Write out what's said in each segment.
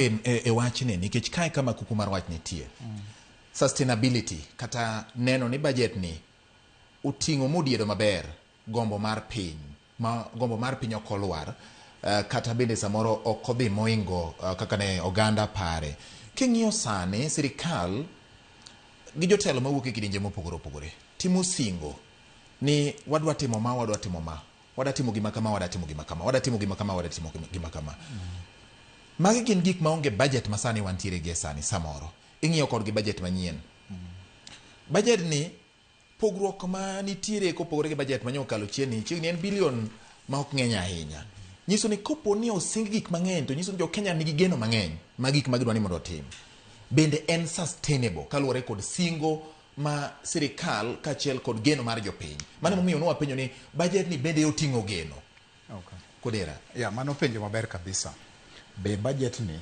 E wachni, nikech kae kama kuku mar wach nitie. Sustainability kata neno ni budget ni oting'o modiedo maber gombo mar piny ma gombo mar piny ok olwar, kata bende samoro ok odhi moingo kaka ne oganda pare. King'iyo sani, sirikal gi jotelo mawuok e kidienje mopogore opogore timo singo ni wadwa timo ma, wadwa timo ma, wadwa timo gima kama, wadwa timo gima kama, wadwa timo gima kama, wadwa timo gima kama. Magi gin gik maonge budget ma sani wantiere gi e sani. Samoro ing'iyo kodgi budget manyien, budget ni pogruok ma nitiere kopogore gi budget manyo okalo chien ni chiegni en bilion ma ok ng'eny ahinya. Nyiso ni kopo ni osing gik mang'eny, to nyiso ni jo Kenya nigi geno mang'eny ma gik ma gidwa ni mondo otim bende en sustainable kaluwore kod singo ma sirikal kaachiel kod geno mar jopiny. Mano emomiyo nwapenjo ni budget ni bende oting'o geno. Kodera. Yeah, mano penjo maber kabisa. Be budget ni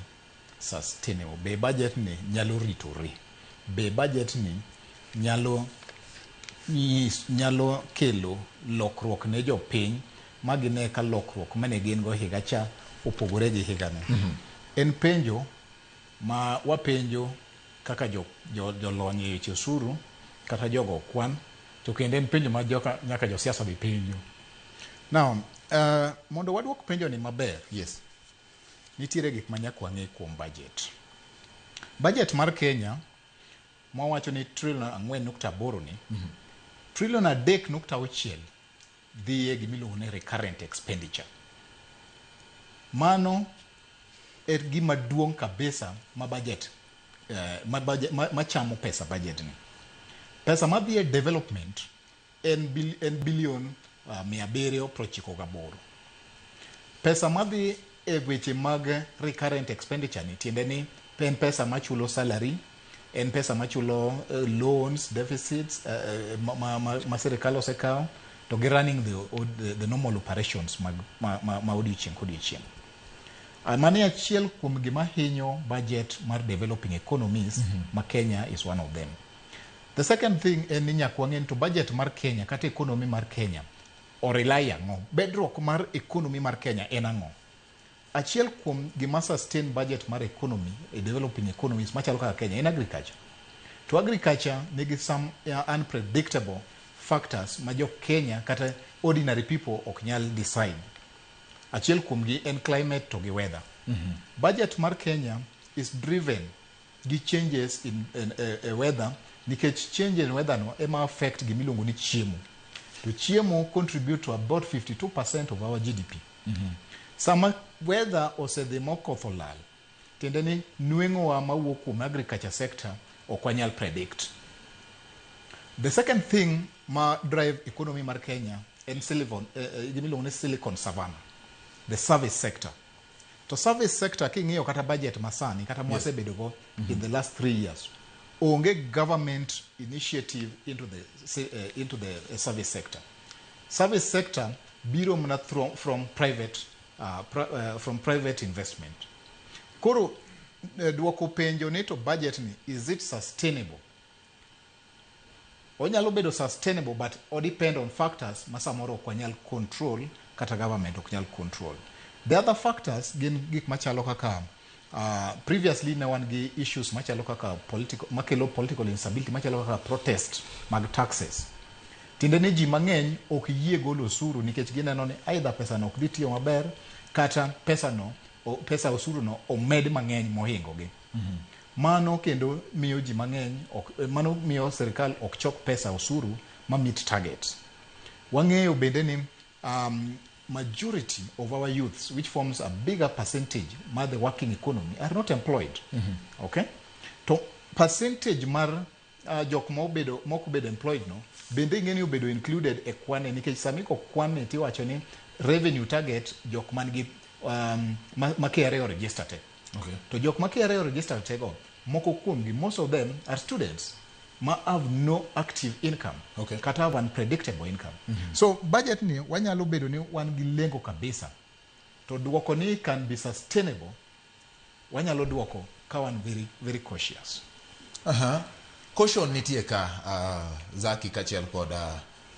sustainable? Be budget ni nyalo ritore? Be budget ni nyalo kelo lokruok ne jopiny ma gine ka lokruok mane gin go higa cha opogore gi higani? En penjo ma wapenjo kaka jolony e weche osuru kata jogo kwan, to kendo en penjo ma nyaka josiasa be penjo. Now, mondo waduok penjo ni maber, nitiere gik ma nyaka wang'e kuom budget. Budget mar Kenya mwawacho ni trilion 4.8 ni, trilion 3.6 dhi e gimiluongo ni recurrent expenditure. Mano e gima duong' kabisa ma budget, ma budget machamo pesa budget ni. Pesa madhi e development en bilion 798. Pesa madhi e weche mag recurrent expenditure ni, tiende ni en pesa machulo salary, en pesa machulo loans, deficits ma sirikal osekawo, to gi running the normal operations mag ma odiochieng' kodiochieng'. Mano e achiel kuom gima hinyo budget mar developing economies, ma Kenya is one of them. The second thing en ni nyaka wang'e ni to budget mar Kenya kata economy mar Kenya o rely ang'o? Bedrock mar economy mar Kenya en ang'o? Achiel kuom gima sustain budget mar economy e developing economies machalo kaka Kenya en agriculture. To agriculture nigi some unpredictable factors ma jo Kenya kata ordinary people ok nyal decide. Achiel kuomgi en climate to gi weather. Budget mar Kenya is driven gi changes in weather, nikech change in weather no ema affect gimiluongo ni chiemo. To chiemo contribute to about 52% of our GDP. Sama weather osedhi mokoth olal, tiende ni nweng'owa mawuok kuom agriculture sector ok wanyal predict. The second thing ma drive economy mar Kenya en silicon, gimiluongo ni Silicon Savannah, the service sector. To service sector, king'iyo kata budget masani kata mwasebedo go in the last 3 years, onge government initiative into the service sector. Service sector biro mana from private investment. Koro duoko penjo ni to budget ni, is it sustainable? Onyalo bedo sustainable, but o depend on factors ma samoro ok wanyal control kata government ok nyal control. The other factors gin gik machalo kaka previously ne wan gi issues machalo kaka political, makelo political instability, machalo kaka protest mag taxes. Tiende ni ji mang'eny ok yie golo osuru nikech gineno ni either pesa no ok dhi tiyo maber kata pesa no pesa osuru no omed mang'eny mohingo gi. Mano kendo miyo ji mang'eny ok, mano miyo sirikal ok chok pesa osuru ma meet target. Wang'eyo bende ni majority of our youths, which forms a bigger percentage mar the working economy, are not employed. Okay? To percentage mar jok ma obedo mok obedo employed no bende ing'e ni obedo included e kwan, nikech sami ko kwan ni tiwacho ni revenue target jok man gi ma KRA o register te. To jok ma KRA o register te go, moko kuomgi, most of them are students ma have no active income kata have unpredictable income. So budget ni wanyalo bedo ni wan gi lengo kabisa, to duoko ni can be sustainable, wanyalo duoko ka wan very very cautious. Aha. Caution nitie ka, Zaki kaachiel kod